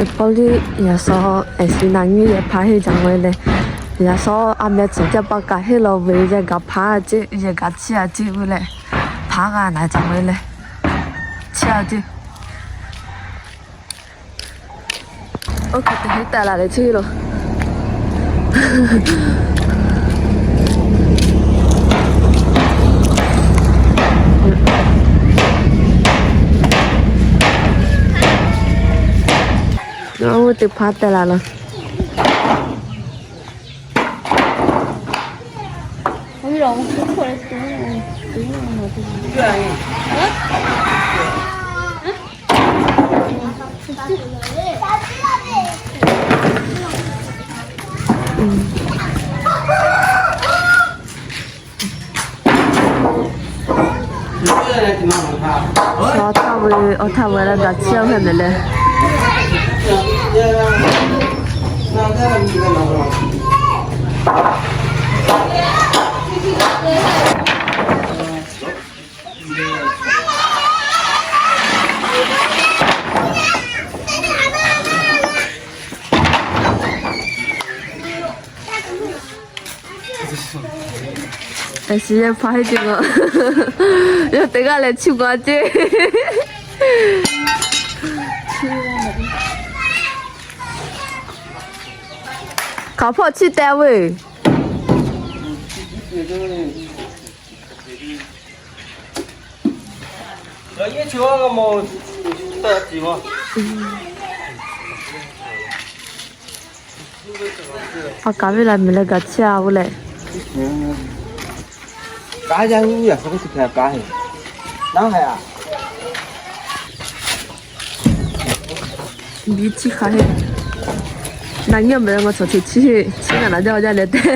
Teˇ pawˆ liˇ yaꞈ shaw ehˍ shiˍ naˍ nyiˇ yehˬ hpaˇ henˇ jaˇ ve leh, yaꞈ shaw a meh tcuhˍ jaˇ pa kaꞈ henˇ law ve yehˬ gaˬ hpaˇ ceˇ, yehˬ gaˬ chiˇ a ceˇ ve leh, hpaˇ g'a na jaˇ ve leh, chiˇ a ceˇ. Oˇ hk'e te henˇ taˍ laˬ leh chi lo. Nawˬ oˇ teˇ hpaˍ teh laˬ laˬ. Shaw htaˇ ve awˬ htaˇ ve leh daꞈ chiˇ aˇ hk'e mehˍ leh. Ehˍ shiˍ yehˬ hpaˇ henˇ ceˇ k'o, yawˇ teˇ g'aˇ leh chiˇ g'a ceˇ. Hkaoˍ hpawˇ chiˇ teh ve. A kaˍ ve la mehˍ leh gaˬ chiˇ a ve leh. Kaˉ yaˇ uˉ yaꞈ hk'aˇ teˇ hkeh kaˉ heˆ. Naˉ haiˬ a. Biˇ chiˇ hk'a heˆ. Naˍ nyi mehˍ leh ngaˬ chaw htiꞈ chiˇ heˆ. Chiˇ ngaˬ naˍ jaˇ jaˇ leh tehꞈ.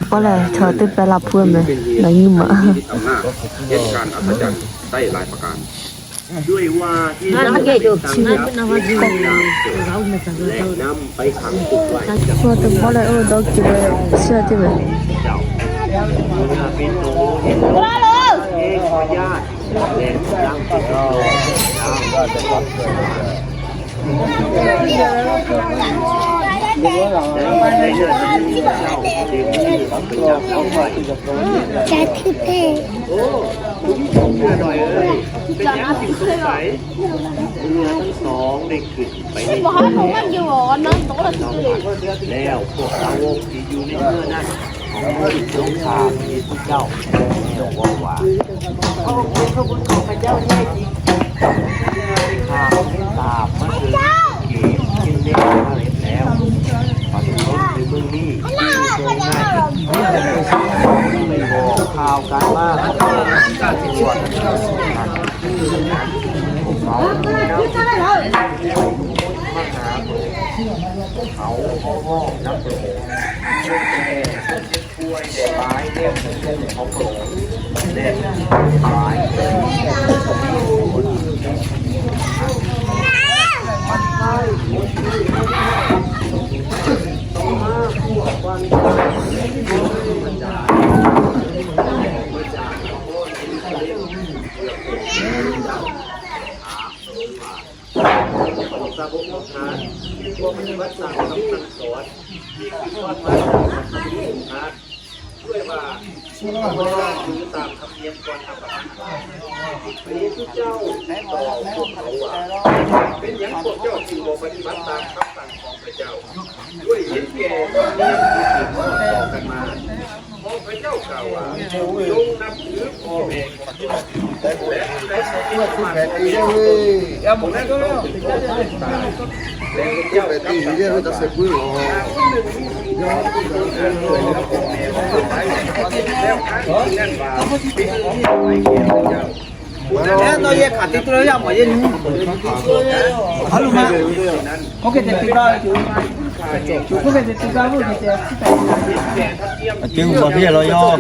K'oˆ lehˬ, chaw teˇ pehˍ laˇ hpu mehˍ, naˍ nyi maˬ. Chaw teˇ pawˆ lehˬ, oˇ dawˇ hkiˬ leh chiˇ a teˇ mehˍ. Nawˬ yehˬ hk'aˬ te tuˬ la yaˇ maˬ yehˬ nu. Aˬ lo ma. K'oˆ hk'e te te gaˇ ve tuˬ. K'oˆ hk'e te te gaˇ ve tuˬ. Aꞈ ceuˬ maˬ piˇ law yaˇ.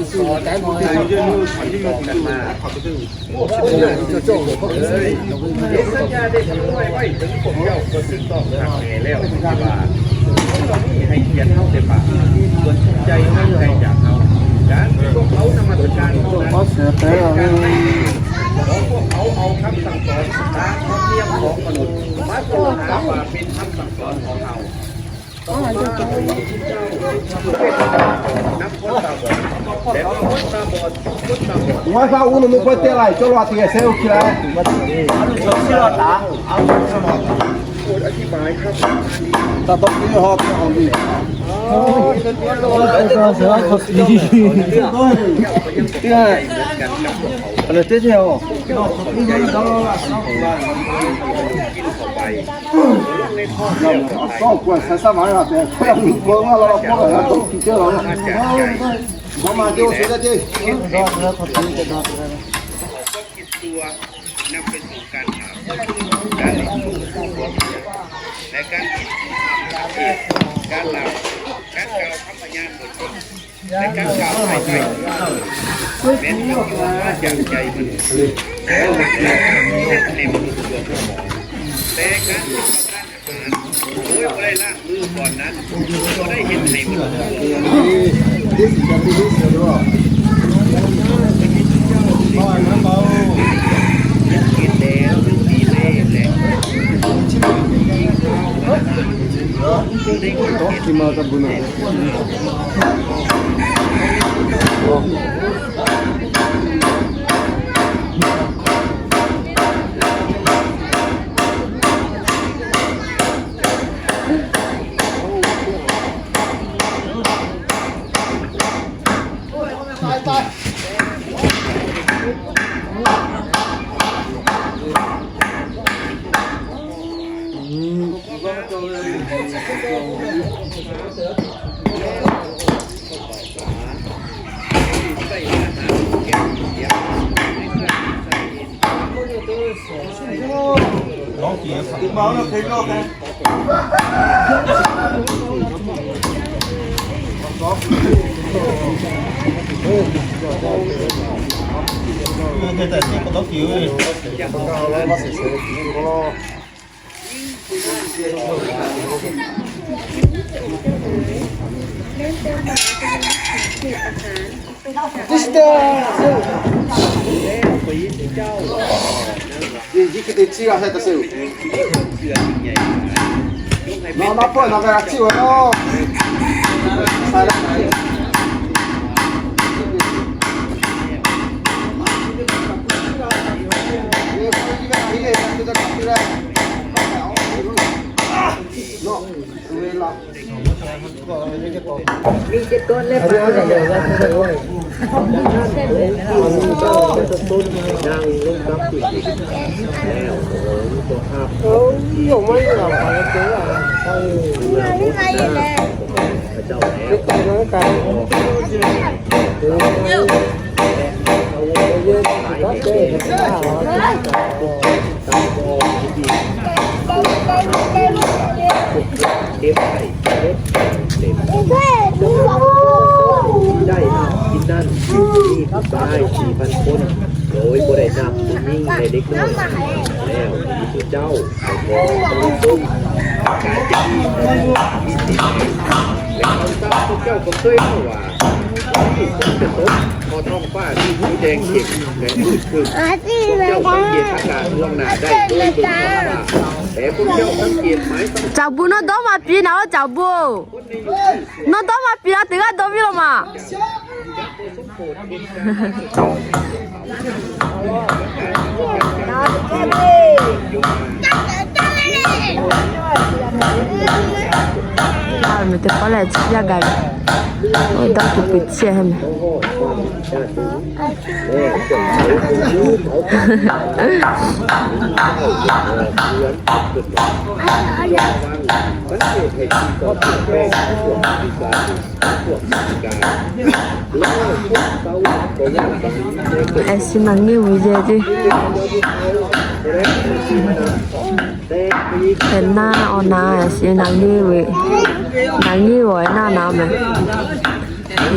Caˍ bu nawˇ dawˇ maˇ piˇ naˍ oˬ, caˍ bu. Nawˇ dawˇ maˇ piˇ a, teˇ g'aˇ dawˇ piˇ law maˬ. Teˇ pawˆ lehˬ, chi yaˇ gaˬ ve. Oˇ ve dawˇ tuˬ peuˬ chehˇ meh. Eˬ shi naˍ ngiˇ ve yehˬ teˇ. Eˬ naˇ awˬ naˍ, eˬ shi naˍ ngiˇ ve, naˍ ngiˇ ve awˬ naˇ naˍ meh.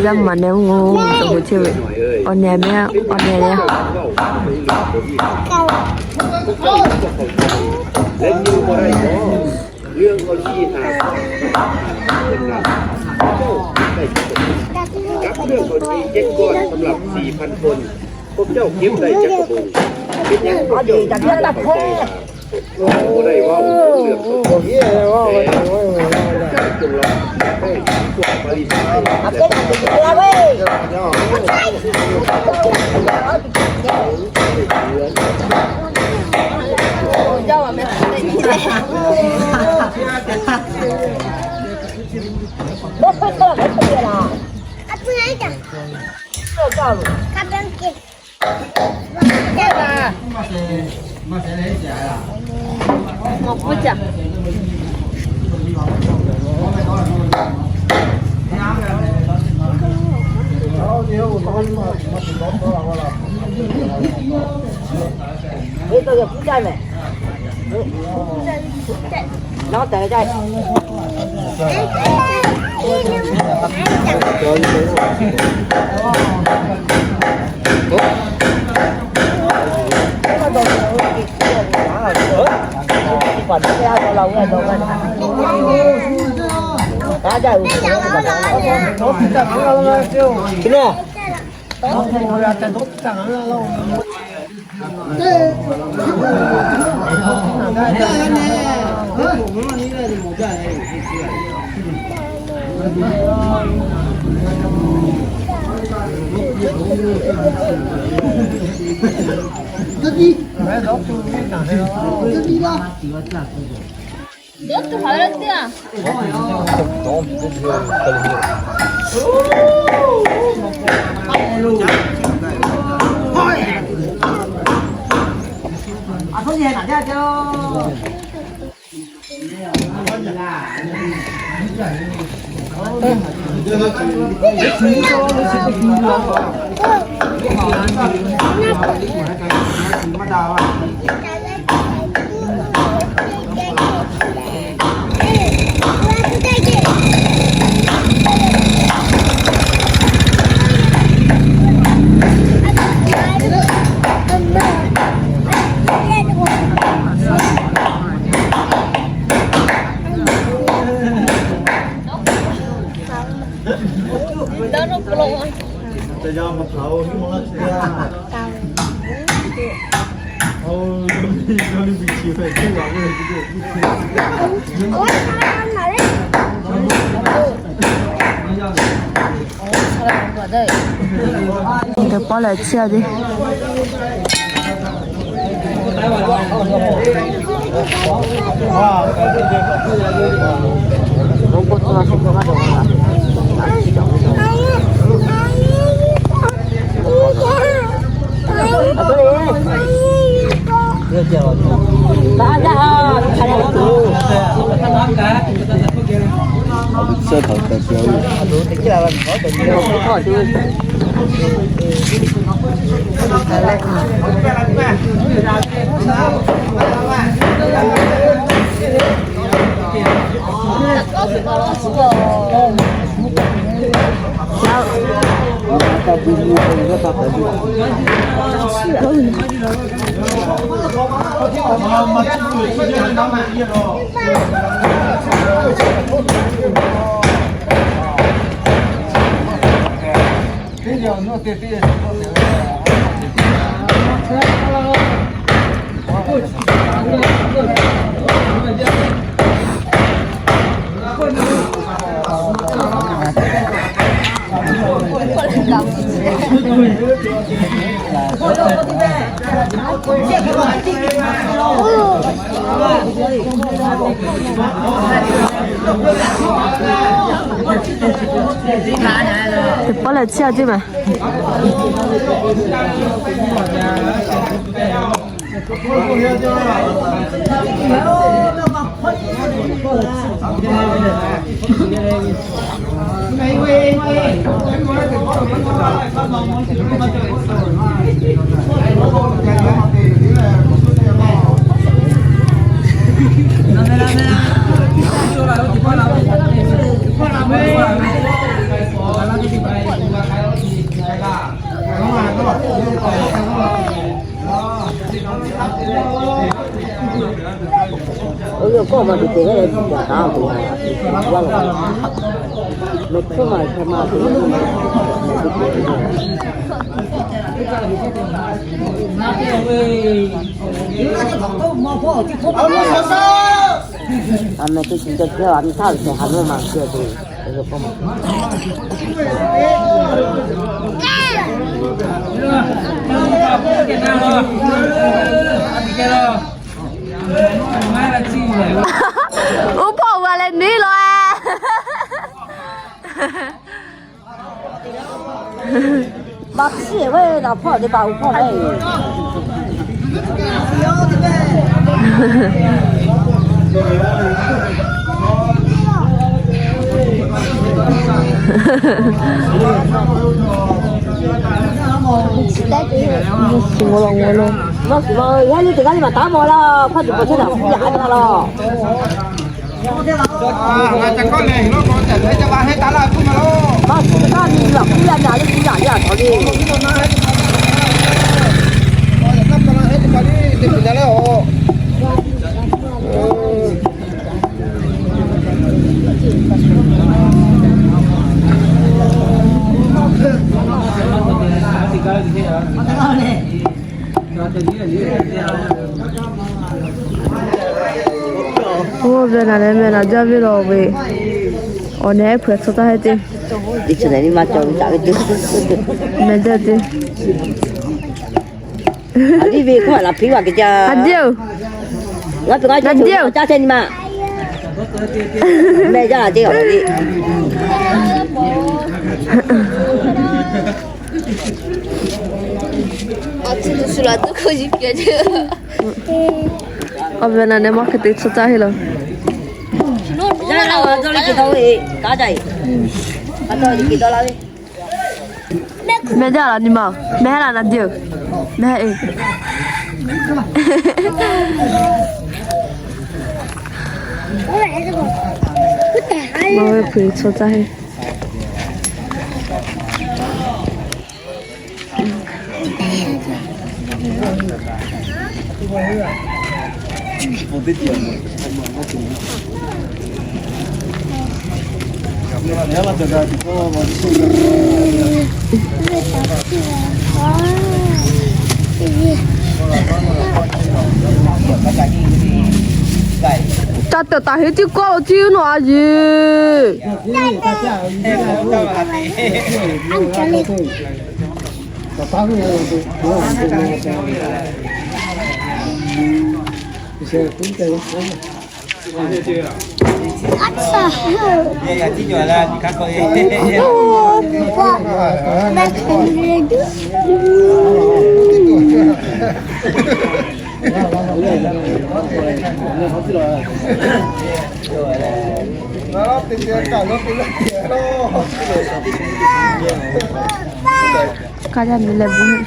Yaˇ maˬ neh mvuhˇ cawˬ hui chehˇ ve, awˬ nehˬ meh, awˬ nehˬ leh. เรื่องเอาชีหาบ รับเรื่องเอาชีเจ็ดก้อน สำหรับสี่พันคน พวกเจ้าเก็บได้จักกะบุง เป็นหยังพวกเจ้าบ่ได้เว้าเรื่องของเจ้า แต่จงรับให้พวกฟาริสีและ Teˇ pawˆ lehˬ chiˇ a teˇ. Teˇ pawˆ lehˬ chiˇ a ceˇ mehˍ. Uˉ hpawˇ g'a leh neˉ law e. Ba chiˇ ve na hpawˇ te pa uˉ hpawˇ ve. Yaˇ nyi teˇ g'aˇ nyi ma taˉ mawˬ la, hk'a tuˬ pawˬ chehˇ taꞈ yaꞈ la la. Oˇ ve naˬ leh meh naˬ jaˇ ve lawˬ ve, awˬ nehˬ ehˉ hpeuꞈ tcuh taˇ heˆ ceˇ. Meh jaˇ ceˇ. Aˬ diˇ ve k'oˆ laˬ hpiˇ ve aꞈ kehˬ jaˇ. Aˬ diˇ oˬ. Ngaˬ hui ngaˬ jaˇ ceˇ nyi ma. Meh jaˇ laˬ ceˇ awˬ laˬ ve. Awˬ ve naˬ neh maˇ hk'e te tcuh caˇ heˆ laˬ. Meh jaˇ laˬ nyi ma. Meh heˆ laˬ naˬ diˇ oˬ. Meh heˆ e. Maˇ ve hpeuꞈ tcuh caˇ heˆ. Ca teuꞈ taˍ heˆ tiˉ kawˆ lo tiˉ nawˬ a yeˬ. Kaˇ yaˇ miˬ leh bon heˆ.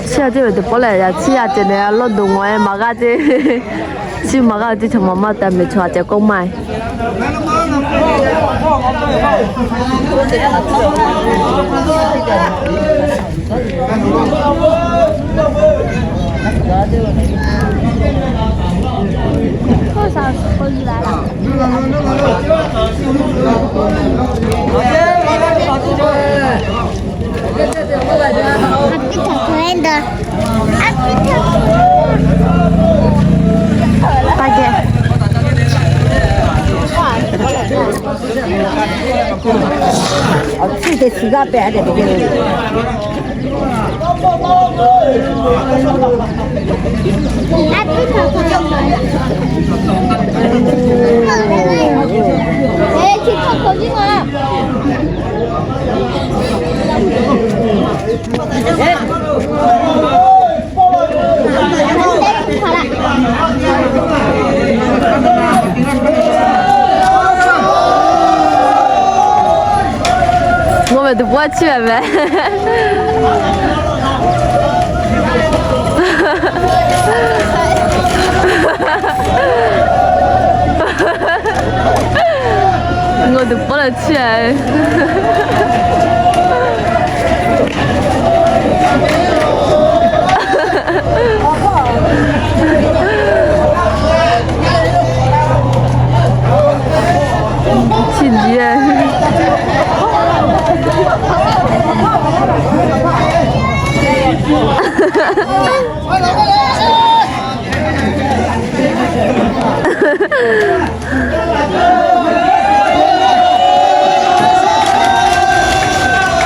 Chi a teˇ ve teˇ pawˆ lehˬ, yaꞈ chi a ceh neh lawˇ doˬ ngawˬ e maˍ g'aˇ ceˇ. Chi maˍ g'aˇ ve teˇ chaw maˍ maˇ te meh chaw a ceh k'oˆ maˇ e. Ngaˬ meh tuˬ pawˆ chiˇ ve meh. Ngaˬ tuˬ pawˆ leh chiˇ ve. Chi nyi e.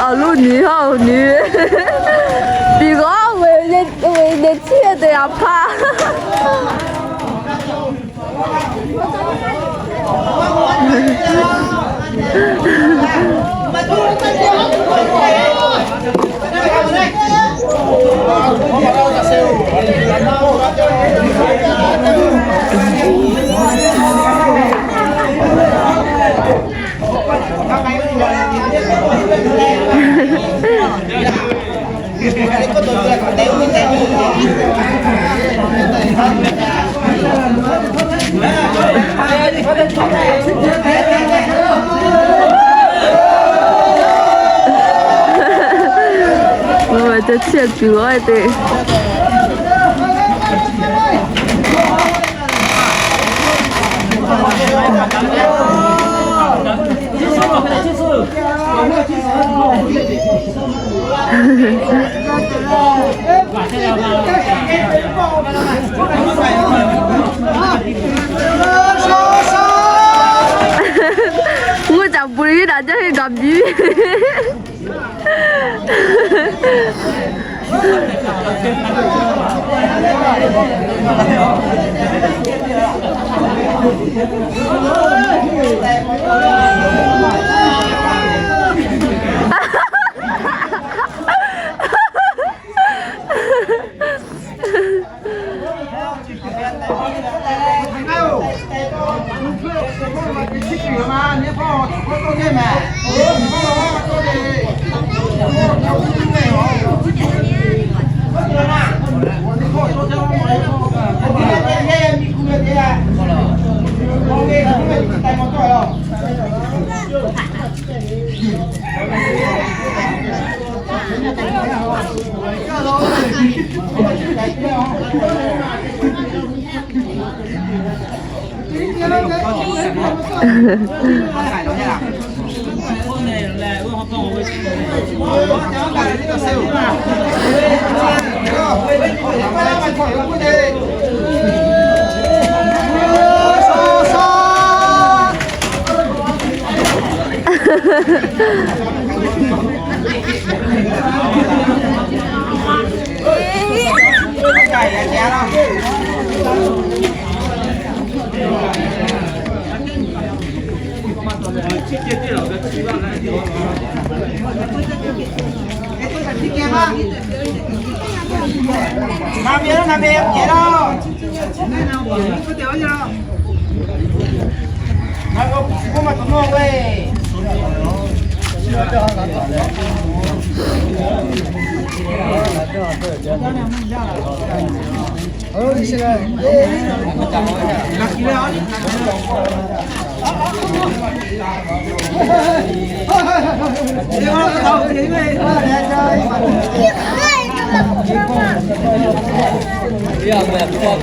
Awˬ loˉ nyi haˉ oˬ nyi. Piˍ g'aˇ ve le, le chiˇ ve te a hpaˇ. Ngaˬ meh te chiˇ tuˬ a te. G'uˇ caˬ bvuhˬ liꞈ daꞈ jaˇ ve gaˬ biˇ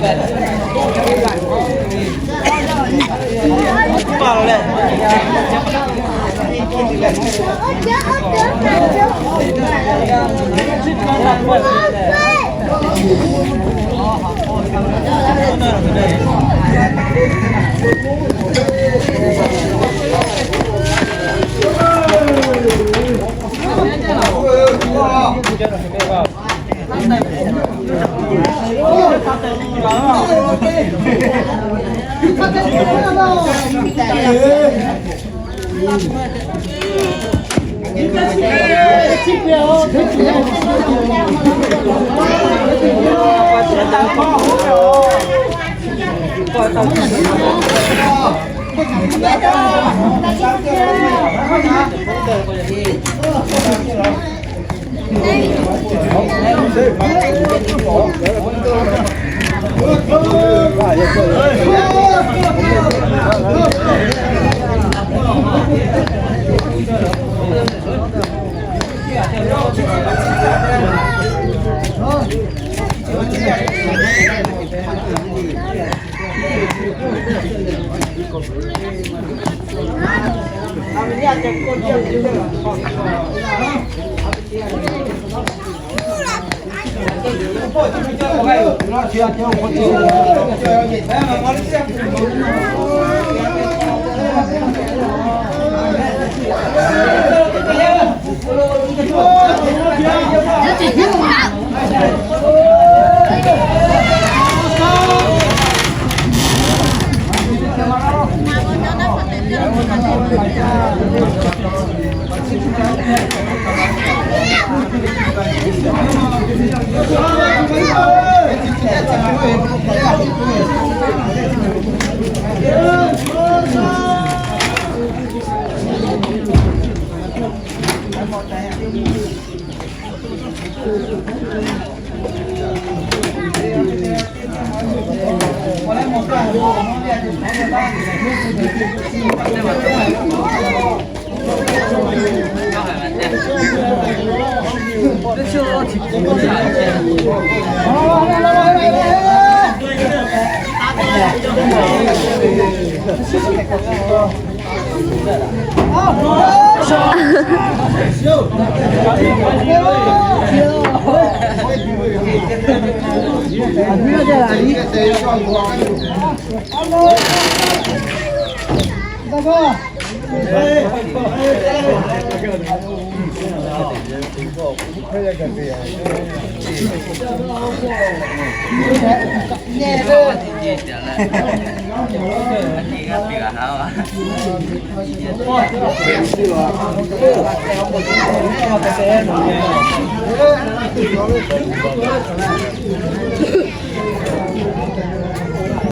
ve.